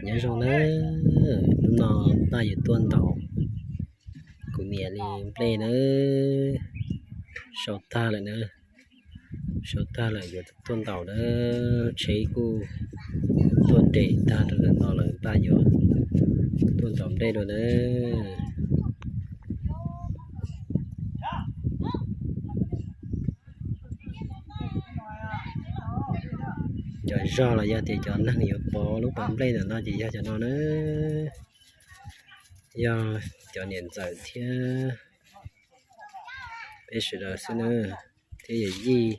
Nyob zoo nawb, hnub no npaj yuav tuaj ntaus kuv niam li nplej nawb. Sau tag lawm nawb, sau tag lawm yuav tuaj ntaus nawb. Tsheb kuj tuaj nres tag rau ntawm no lawm, npaj yuav tuaj ntaus nplej dua nawb. Cov zog los yog tias cov neeg yuav pov lub pas nplej ntawm no ces yog cov no nawb, yog cov niam ntxawm thiab peb sawv daws xwb nawb, thiab yawm yij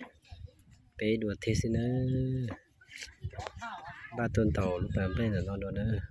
peb dua thiab xwb nawb. Npaj tuaj ntaus lub pas nplej ntawm no dua nawb.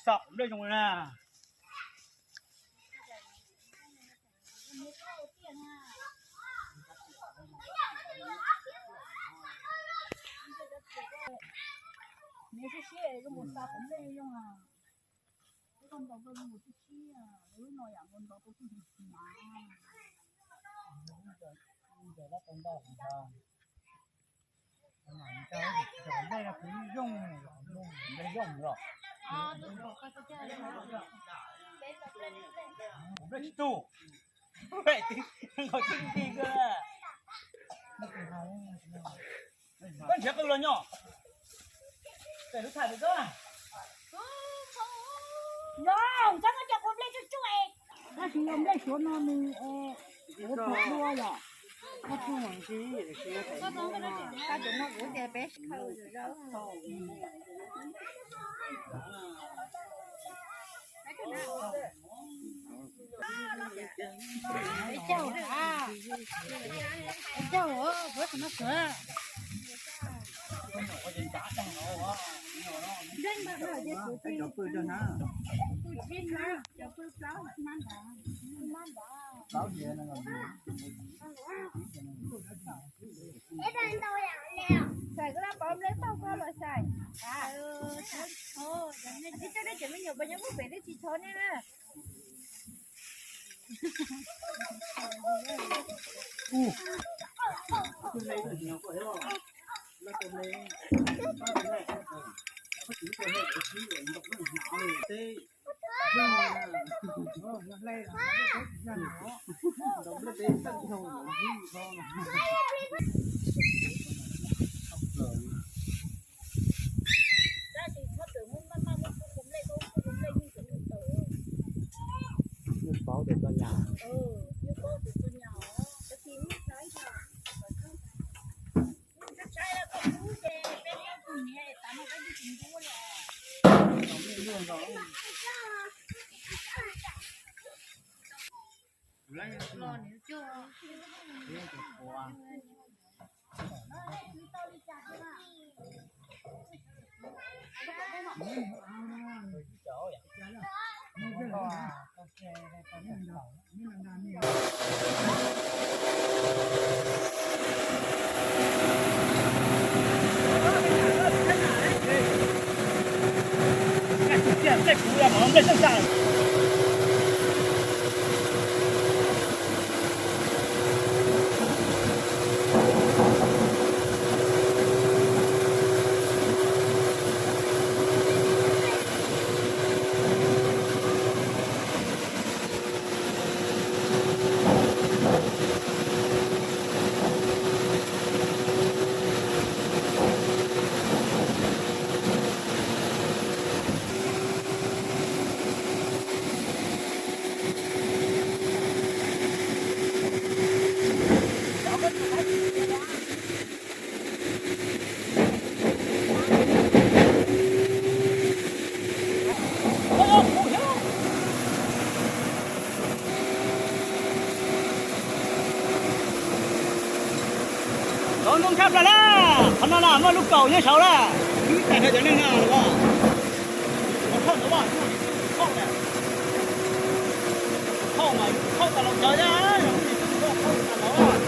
Xaum nplej zoo na. Nws sib sib zoo mus xa kuv nplej zoo a. Wb koj ntaus koj zoo mus sib sib, wb no yam ntaus ntaus koj twb tsis tsis na. Koj nrhiav qw los nyob. Yog, koj no cov kua nplej tsuj tsuj es. Koj tsis yog nplej suav no nws ua dua yom. Xaim, koj dab pov nplej tau koj los Xaim. Tsis tau nej cov me nyuam pas nyob pub pem twb tsis thov nej na. Zoo tshaj plaws na, qhov no na muaj lub kaus nyob saud na. Ib tag nrho cov neeg no los, thauj ntawd, thauj mas thauj tas los cov, thauj tas los.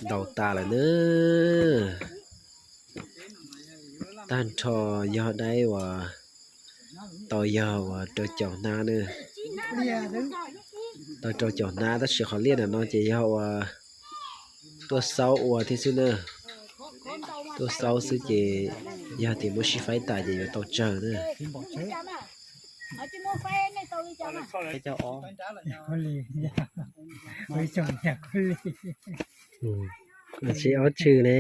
Ntaus tas lawm na. Tag nrho yog daib uas tau yog uas rau caum hnab na. Tau rau caum hnab tab sis qhov liaj ntawm no ces yog uas tuaj xaub ua thiab xwb na. Tuaj xaub xwb ces yog tias muab sib faib tas ces yuav tau tsawg na. Tsis ob tshwm ne.